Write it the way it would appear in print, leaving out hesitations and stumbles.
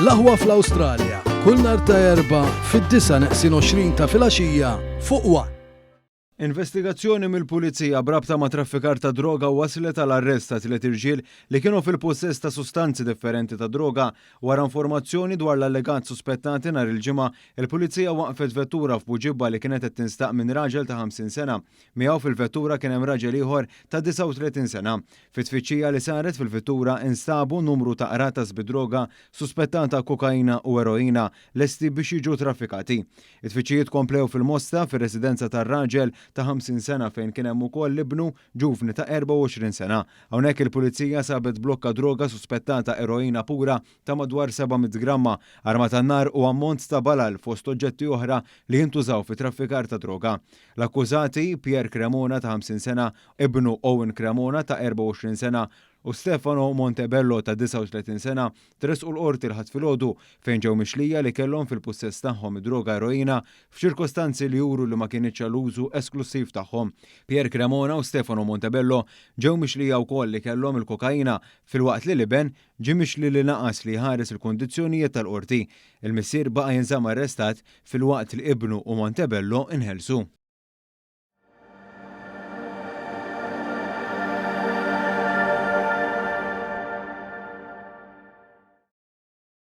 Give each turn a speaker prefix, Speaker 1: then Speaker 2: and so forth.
Speaker 1: L-Aħwa fl-Awstralja, kull nhar ta' Erbgħa fid-disgħa neqsin 20 ta' filgħaxija fuq one.
Speaker 2: Investigazzjoni mill-Pulizija b'rabta ma' traffikar ta' droga waslet għal arrest ta' tliet irġiel li kienu fil-pussess ta' sustanzi differenti ta' droga. Wara informazzjoni dwar l-allegat suspettati nhar il-Ġimgħa, il-Pulizija waqfet vettura f'Buġibba li kienet qed tinstaq minn raġel ta' 50 sena. Miegħu fil-vettura kien hemm raġel ieħor ta' 39 sena. Fi tfittxija li saret fil-vettura instabu numru ta' qratas bid-droga suspettata kokaina u eroina lesti biex jiġu traffikati. It-tfittxijiet komplew fil-Mosta fir-residenza tar-raġel ta' 50 sena fejn kien hemm ukoll ibnu ġuvni ta' 24 sena. Hawnhekk il-Pulizija sabet blokka droga suspettata eroina pura ta' madwar 700 gramma, arma tan-nar u ammont ta' balal fost oġġetti oħra li jintużaw fi traffikar ta' droga. L-akkużati, Pierre Cremona ta' 50 sena, ibnu Owen Cremona ta' 24 sena u Stefano Montebello ta' 39 sena tressqu l-Qorti l-Ħadd filgħodu fejn ġew mixlija li kellhom fil-pussess tagħhom id-droga eroina f'ċirkostanzi li juru li ma kinitx għall-użu esklussiv tagħhom. Pierre Cremona u Stefano Montebello ġew mixlija wkoll li kellhom il-kokaina filwaqt li l-iben ġie mixli li naqas li jħares il-kundizzjonijiet tal-Qorti. Il-missier baqa' jinżamm arrestat filwaqt li ibnu u Montebello nħelsu.